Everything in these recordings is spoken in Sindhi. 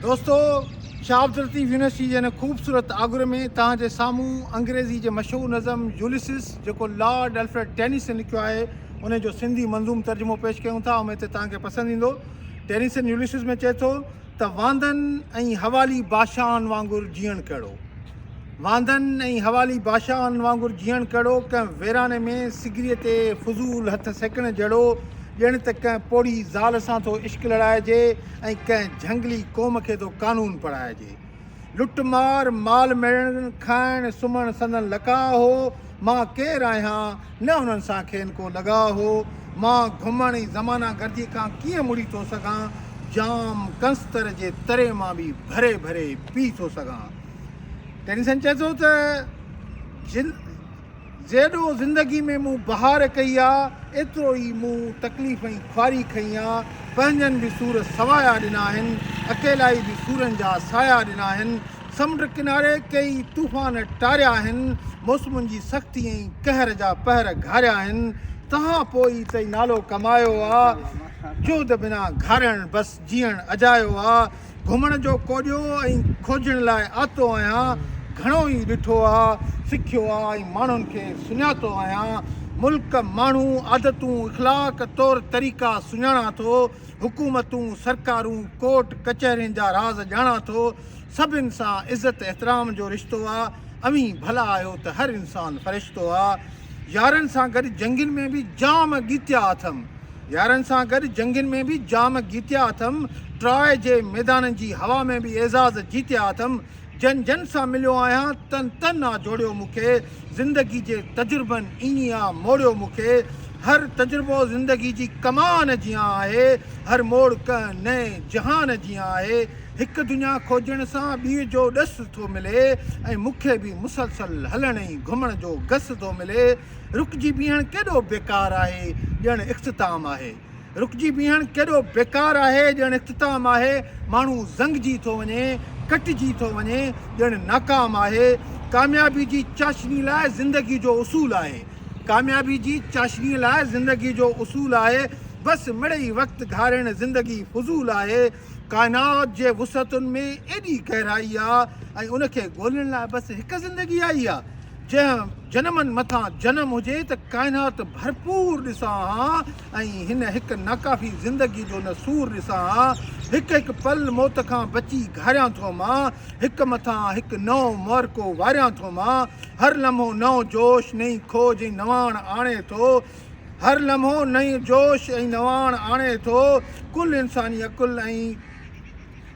دوستو شاهه عبداللطيف يونيورسٽي جي هن خوبصورت آڳر ۾ توهان جي سامهون انگريزي جي مشهور نظم يوليسس جيڪو لارڊ الفريڊ ٽينيسن لکيو آهي ان جو سنڌي منظوم ترجمو پيش ڪيون ٿا اميد ته توهان کي پسند ايندو ٽينيسن يوليسس ۾ چئي ٿو ته واندن ۽ حوالي بادشاهن وانگر جيئڻ ڪهڙو واندن ۽ حوالي بادشاهن وانگر جيئڻ ڪهڙو، ڪنهن ويراني ۾ سگريء تي فضول هٿ سيڪڻ جهڙو، ڄڻ ته ڪنهن پوڙهي زال سان ٿو عشق لڙائجي ۽ ڪنهن جهنگلي قوم کي ٿو قانون پڙهائجي. لٽ مار، مال ميڙڻ، کائڻ، سمهڻ سندن لقاء هو. مان ڪير آهيان، نه انهن سان کين ڪو لڳاء هو. مان گهمڻ ۽ زمانه گرديء کان ڪيئن مڙي ٿو سگهان، جام ڪنستر جي تري مان به ڀري ڀري پي ٿو سگهان. ٽينيسن چئي ٿو ته جن جيڏو زندگي ۾ مون بهار ڪئي آ، ايترو ئي مون تڪليف ۽ خواري کنئي آ. پنهنجن به سور سوايا ڏنا آهن، اڪيلائي به سورن جا سايا ڏنا آهن. سمنڊ ڪناري ڪيئي طوفان ٽاريا آهن، موسمن جي سختي ۽ قهر جا پهر گهاريا آهن. تهان پوء ئي ته نالو ڪمايو آ، جهد بنا گهارڻ بس جيئڻ اجايو آ. گهمڻ جو ڪوڏيو ۽ کوجڻ لاء آتو آهيان، گهڻو ئي ڏٺو آ، سکيو آ ۽ ماڻهن کي سڃاتو آهيان. ملڪ، ماڻهو، عادتون، اخلاق، طور طريقا سڃاڻان ٿو. حڪومتون، سرڪارون، ڪورٽ ڪچهرين جا راز ڄاڻان ٿو. سڀن سان عزت احترام جو رشتو آ. اوهين ڀلا آهيو ته هر انسان فرشتو آ. يارن سان گڏ جنگين ۾ به جام ڳيتيا اٿم. يارن سان گڏ جنگين ۾ به جام گيتيا اٿم، ٽراء جي ميدانن جي هوا ۾ به اعزاز جيتيا اٿم، جن جن سان مليو آهيان، تن تن آ جوڙيو مون کي، زندگي جي تجربن ائين آ موڙيو مون کي، هر تجربو زندگي جي ڪمان جيان آهي، هر موڙ ڪنهن نئين جهان جيان آهي، هڪ دنيا کوجڻ سان ٻيء جو ڏس ٿو ملي ۽ مون کي به مسلسل هلڻ ۽ گهمڻ جو گس ٿو ملي. رڪجي بيهڻ ڪيڏو بيڪار آهي ڄڻ اختتام آهي. رڪجي بيهڻ ڪيڏو بيڪار آهي ڄڻ اختتام آهي. ماڻهو زنگجي ٿو وڃي، ڪٽجي ٿو وڃي ڄڻ ناڪام آهي. ڪاميابي جي چاشني لاء زندگي جو اصول آهي. ڪاميابي جي چاشني لاء زندگي جو اصول آهي. بس مڙئي وقت گهارڻ زندگي فضول آهي. ڪائنات جي وسعتن ۾ ايڏي گهرائي آ ۽ ان کي ڳولڻ لاء بس هڪ زندگي آئي آ. جنهن جنمن مٿان جنم هجي ته ڪائنات ڀرپور ڏسان ها ۽ هن هڪ ناڪافي زندگي جو نه سور ڏسان ها. هڪ هڪ پل موت کان بچي گهاريان ٿو مان، هڪ مٿان هڪ نئون معرڪو واريان ٿو مان. هر لمحو نئون جوش، نئين کوج ۽ نواڻ آڻي ٿو. هر لمحو نئين جوش ۽ نواڻ آڻي ٿو. ڪل انساني عقل ۽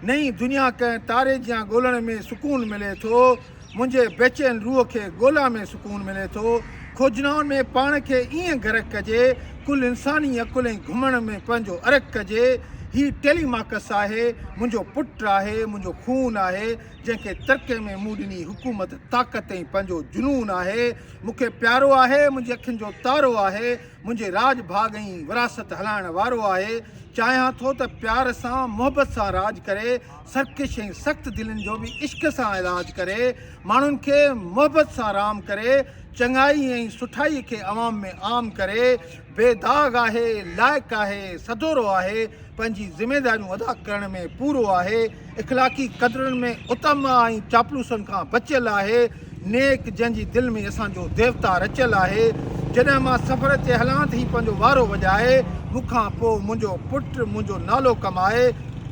نئين دنيا ڪنهن تاري جيان ڳولڻ ۾ سڪون ملي ٿو. منهنجي بيچين روح کي ڳولا ۾ سڪون ملي ٿو. کوجنائن ۾ پاڻ کي ائين غرق ڪجي، ڪل انساني عقل ۽ گهمڻ ۾ پنهنجو عرق ڪجي. هي ٽيليماڪس آهي، منهنجو پٽ آهي، منهنجو خون آهي، جنهن کي ترڪي ۾ مون ڏني حڪومت، طاقت ۽ پنهنجو جنون آهي. مون کي پيارو آهي، منهنجي اکين جو تارو آهي، منهنجي راڄ ڀاڳ ۽ وراثت هلائڻ وارو آهي. چاهيان ٿو ته پيار سان، محبت سان راڄ ڪري. سرڪش ۽ سخت دلين جو به عشق سان علاج ڪري، ماڻهن کي محبت سان رام ڪري، چڱائي ۽ سٺائي کي عوام ۾ عام ڪري، بي داغ آهي، لائق آهي، سدورو آهي، پنهنجي ذميداريون ادا ڪرڻ ۾ پورو آهي، اخلاقي قدرن ۾ اتم ۽ چاپلوسن کان بچيل آهي، نيڪ جنهن جي دل ۾ اسان جو ديوتا رچيل آهي. جڏهن مان سفر تي هلان ته هي پنهنجو وارو وڄائي، مون کان پوء منهنجو پٽ منهنجو نالو ڪمائي.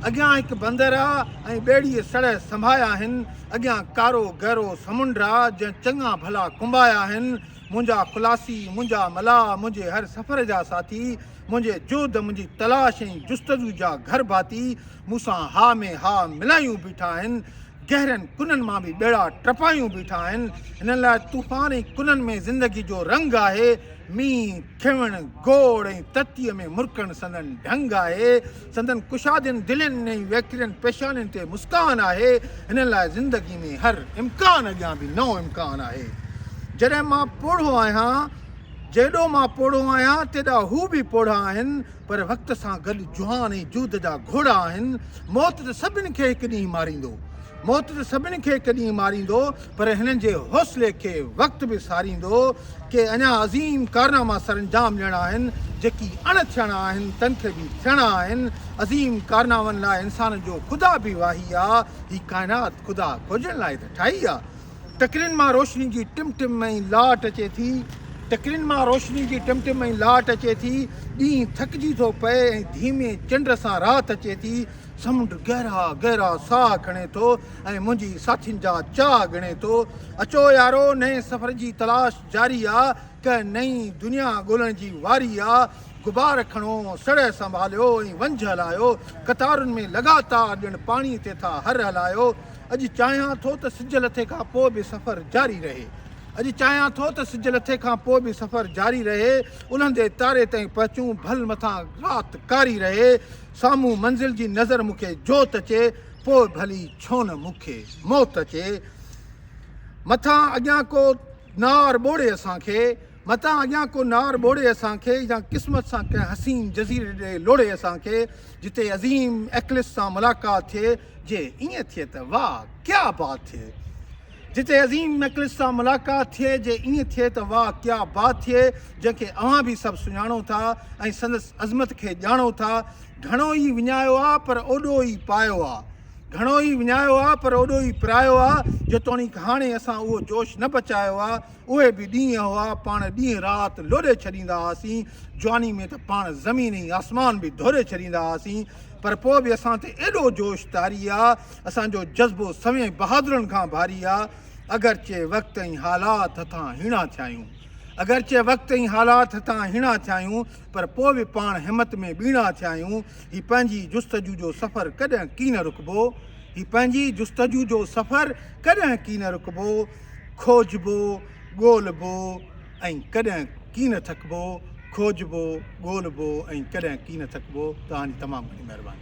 اڳيان هڪ بندر آ ۽ ٻيڙيء سڙهه سنڀايا آهن. اڳيان ڪارو گهرو سمنڊ آ، جنهن چڱا ڀلا ڪنبايا آهن. منهنجا خلاصي، منهنجا ملاح، منهنجي هر سفر جا ساٿي، منهنجي جهد، منهنجي تلاش ۽ جستجو جا گهر ڀاتي، مون سان ها ۾ ها ملايون بيٺا آهن. گهرن ڪنن مان به ٻيڙا ٽپايون بيٺا آهن. هنن لاء طوفان ۽ ڪنن ۾ زندگي جو رنگ آهي. مينهن، کيوڻ، گوڙ ۽ تتيء ۾ مرڪڻ سندن ڍنگ آهي. سندن ڪشادين دلين ۽ ويڪرين پيشانين تي مسڪان آهي. هنن لاء زندگي ۾ هر امڪان اڳيان به نئون امڪان آهي. جڏهن مان پوڙهو آهيان، جيڏو مان پوڙهو آهيان، تيڏا هو به پوڙها آهن. پر وقت سان گڏ جوان ۽ جهد جا گهوڙا آهن. موت ته سڀن کي هڪ ڏينهن ماريندو. موت ته سڀني کي هڪ ڏينهن ماريندو، پر هنن جي حوصلي کي وقت به ساريندو. ڪي اڃا عظيم ڪارناما سرانجام ڏيڻا آهن، جيڪي اڻ ٿيڻا آهن، تن کي به ٿيڻا آهن. عظيم ڪارنامن لاء انسان جو خدا به واهي آ. هي ڪائنات خدا کوجڻ لاء ته ٺاهي آ. ٽڪرين مان روشني جي ٽم ٽم ۽ لاٽ اچي ٿي. ٽڪرين مان روشني جي ٽم ٽم ۽ لاٽ اچي ٿي. ڏينهن ٿڪجي ٿو پئي ۽ ڌيمي چنڊ سان رات اچي ٿي. سمنڊ گهرا گهرا ساهه کڻي ٿو ۽ منهنجي ساٿين جا چاهه ڳڻي ٿو. اچو يارو نئين سفر جي تلاش جاري آ، ڪنهن نئين دنيا ڳولڻ جي واري آ. غبار کڻو، سڙهه سنڀاليو ۽ ونجهه هلايو، قطارن ۾ لڳاتار ڄڻ پاڻي تي ٿا هر هلايو. اڄ چاهيان ٿو ته سج لٿي کان پوء به سفر جاري رهي. اڄ چاهيان ٿو ته سج لٿي کان پوء به سفر جاري رهي. الهندي تاري تائين پهچون، ڀل مٿان رات ڪاري رهي. سامهون منزل جي نظر مون کي جوت اچي، پوء ڀلي ڇو نه مون کي موت اچي. مٿان اڳيان ڪو نار ٻوڙي اسان کي، متان اڳيان ڪو نار ٻوڙي اسان کي يا قسمت سان ڪنهن حسين جزيري ڏي لوڙهي اسان کي، جتي عظيم ايڪلس سان ملاقات ٿئي، جي ائين ٿئي ته واهه ڪيا بات ٿئي. جتي عظيم ايڪلس سان ملاقات ٿئي، جي ائين ٿئي ته واهه ڪيا بات ٿئي، جنهن کي اوهان به سڀ سڃاڻو ٿا ۽ سندس عظمت کي ڄاڻو ٿا. گهڻو ئي وڃايو آ پر اوڏو ئي پايو آ. گهڻو ئي وڃايو آ پر اوڏو ئي پرايو آ. جيتوڻيڪ هاڻي اسان اهو جوش نه بچايو آ. اهي به ڏينهن هئا، پاڻ ڏينهن رات لوڏي ڇڏيندا هئاسين. جواني ۾ ته پاڻ زمين ۽ آسمان به ڌوري ڇڏيندا هئاسين. پر پوء به اسان تي ايڏو جوش طاري آ، اسان جو جذبو سوين بهادرن کان ڀاري آ. اگرچه وقت ۽ حالات هٿان هيڻا ٿيا آهيون. اگرچه وقت ۽ حالات هٿان هيڻا ٿيا آهيون، پر پوء به پاڻ همت ۾ ٻيڻا ٿيا آهيون. هي پنهنجي جستجو جو سفر ڪڏهن ڪين رڪبو. هي پنهنجي جستجو جو سفر ڪڏهن ڪين رڪبو. کوجبو، ڳولبو ۽ ڪڏهن ڪين ٿڪبو، کوجبو، ڳولبو ۽ ڪڏهن ڪين ٿڪبو. توهان جي تمام گهڻي مهرباني.